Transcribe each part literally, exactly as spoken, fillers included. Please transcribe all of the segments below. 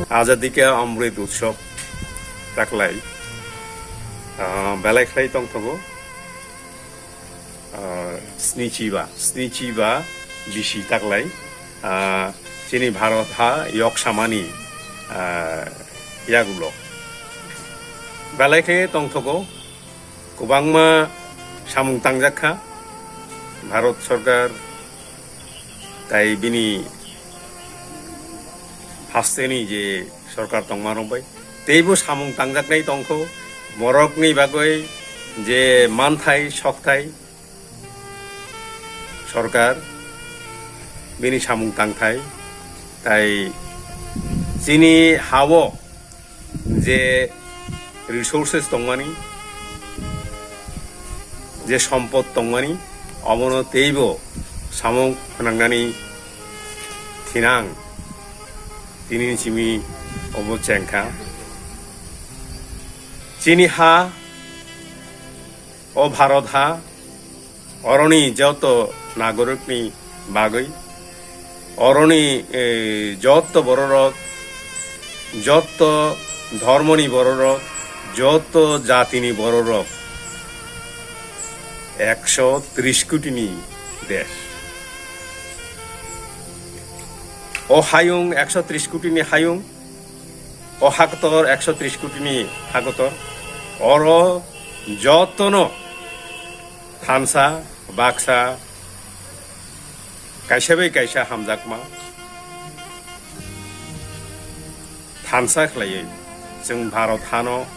Azadi Ka Amrit Utsav taklai, ah, belai khlai tongthogo, ah, snichi ba, snichi ba bisi taklai, ah, chini Bharat ha yok samani, ah, yagulo. Belai khe tongthogo, kwbangma samung tangjak kha. Bharat Sarkar tai bini hasteni je sarkar tongma rok bai teibo samung tangjaknai tongkho. Borokni bagwi je manthai, sokthai, sarkar bini samung tangthai, tai chini hao je resources tongmani, je sompot tongmani, omono teibo samung phnangnani thinang tini simi obo chengkha. Chini ha, o Bharat ha, oroni joto nagorikni bagwi, oroni, eh, joto bororok, joto dhormoni bororok, joto jatini bororok, ekso tris kotini desh. O hayung, ekso tris kotini hayung, o hakotor, ekso tris kotini hakotor, oro jotono thansa, baksa, kaisa bai kaisa hamjakma thansa khlaiwi chwng Bharat hano,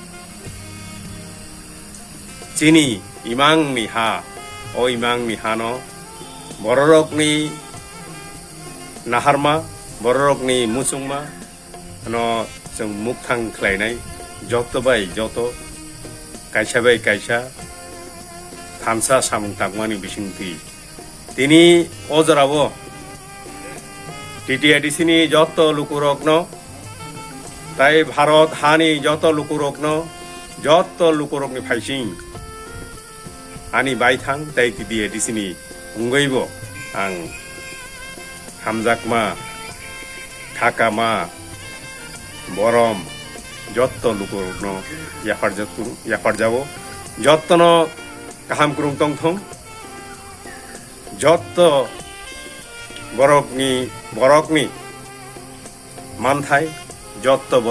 chini imangni ha, o imangni hano bororokni naharma, bororokni muchungma, no chwng mukthang khlainai joto bai joto, kaisa bai kaisa thansa samung tangmani bisingtwi. Tini o jorao T T A D C ni joto lukurokno, tai Bharat hani joto lukurokno, joto lukurokni phaising ani baithang tei T T A D C ni wngwibo ang hamjakma, khakama, borom, jotto lukurokno yapharjak-, yapharjago. Jottono kaham kwrwng tongthung. Jotto borokni, borokni manthai, jotto borok